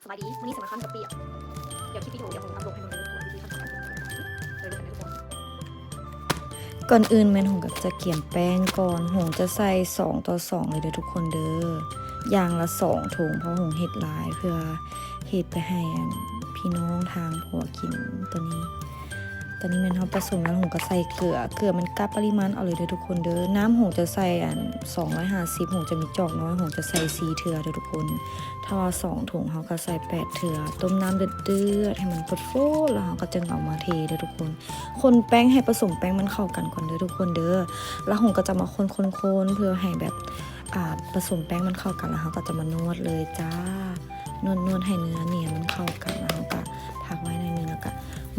ສະບາຍດີ ມື້ນີ້ຊິມາທຳກະປິ ດຽວຄລິບວິດີໂອ ດຽວຫົງອັບໂຫຼດໃຫ້ເບິ່ງເດີທຸກຄົນ ວິທີທຳກະປິ ເດີ ເດີທຸກຄົນ. ກ່ອນອື່ນແມ່ນຫົງກໍຈະກຽມແປ້ງກ່ອນ ຫົງຈະໃສ່ສອງຕໍ່ສອງເລີຍເດີທຸກຄົນເດີ ຢ່າງລະສອງຖົງ ເພາະຫົງເຮັດຫຼາຍ ເພື່ອເຮັດໄປໃຫ້ອັນ ພີ່ນ້ອງທາງຜົວກິນ. ໂຕນີ້ ຕອນນີ້ແມ່ນເຮົາປະສົມແລ້ວ ຫົງກໍໃສ່ເກືອ ເກືອແມ່ນກະປະລິມານເອົາເລີຍເດີທຸກຄົນເດີ. ນ້ຳຫົງຈະໃສ່ອັນ ສອງຮ້ອຍຫ້າສິບ ຫົງຈະມີຈອກນ້ອຍ ຫົງຈະໃສ່ສີ່ເທື່ອເດີທຸກຄົນ. ຖ້າວ່າສອງຖົງເຮົາກໍໃສ່ແປດເທື່ອ ຕົ້ມນ້ຳເດືອດໆ ໃຫ້ມັນຟົດໆ ແລ້ວເຮົາກໍຈຶ່ງເອົາມາເທເດີທຸກຄົນ. ຄົນແປ້ງໃຫ້ປະສົມແປ້ງມັນເຂົ້າກັນກ່ອນເດີທຸກຄົນເດີ ແລ້ວຫົງກໍຈະມາຄົນໆໆ ເພື່ອໃຫ້ແບບ ອ່າ ປະສົມແປ້ງມັນເຂົ້າກັນ ແລ້ວເຮົາກໍຈະມານວດເລີຍຈ້າ ນວດໆ ໃຫ້ເນື້ອໜຽນມັນເຂົ້າກັນ ແລ້ວເຮົາກໍພັກໄວ້ໜ້ອຍໜຶ່ງ ແລ້ວກໍ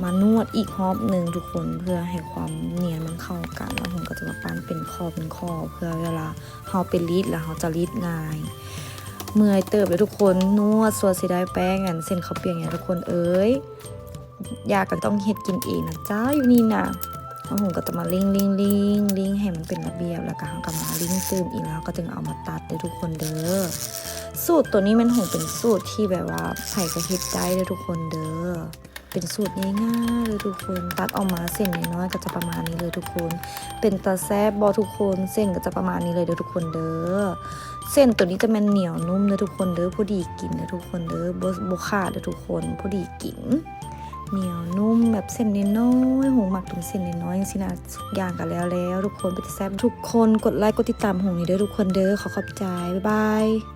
ມານວດອີກຮອບໜຶ່ງທຸກຄົນ ເພື່ອໃຫ້ຄວາມໜຽນມັນເຂົ້າກັນ ແລ້ວຫົງກໍຈະມາປັ້ນເປັນຂໍ້ເປັນຂໍ້ ເພື່ອເວລາເຮົາໄປລີດ ແລ້ວເຮົາຈະລີດງ່າຍ. ເມື່ອຍເຕີບເດີທຸກຄົນ ນວດຊົ່ວຊິໄດ້ແປ້ງ ອັນເສັ້ນເຂົ້າປຽກນີ້ທຸກຄົນເອີຍ. ຢາກກໍຕ້ອງເຮັດກິນເອງນະຈ້າ ຢູ່ນີ້ນະ. ແລ້ວຫົງກໍຈະມາລີ້ງໆໆ ລີ້ງໃຫ້ມັນເປັນລະບຽບ ແລ້ວກໍເຮົາກໍມາລີ້ງຕື່ມອີກ ແລ້ວເຮົາກໍຈຶ່ງເອົາມາຕັດເດີທຸກຄົນເດີ. ສູດໂຕນີ້ແມ່ນຫົງເປັນສູດທີ່ແບບວ່າໃຜກໍເຮັດໄດ້ເດີທຸກຄົນເດີ ເປັນສູດງ່າຍໆ ເດີທຸກຄົນ. ຕັດອອກມາເສັ້ນນ້ອຍໆ ກໍຈະປະມານນີ້ເລີຍທຸກຄົນ. ເປັນຕາແຊບບໍ່ທຸກຄົນ? ເສັ້ນກໍຈະປະມານນີ້ເລີຍເດີທຸກຄົນເດີ. ເສັ້ນໂຕນີ້ຈະແມ່ນໜຽວນຸ້ມເດີທຸກຄົນເດີ ພໍດີກິນເດີທຸກຄົນເດີ ບໍ່ ບໍ່ຂາດເດີທຸກຄົນ ພໍດີກິນ ໜຽວນຸ້ມ ແບບເສັ້ນນ້ອຍໆ ຫົງມັກເປັນເສັ້ນນ້ອຍໆ ຈັ່ງຊີ້ນະ. ທຸກຢ່າງກໍແລ້ວແລ້ວທຸກຄົນ ເປັນຕາແຊບ. ທຸກຄົນກົດໄລກົດຕິດຕາມຫົງນີ້ເດີທຸກຄົນເດີ ຂໍຂອບໃຈ ບາຍບາຍ.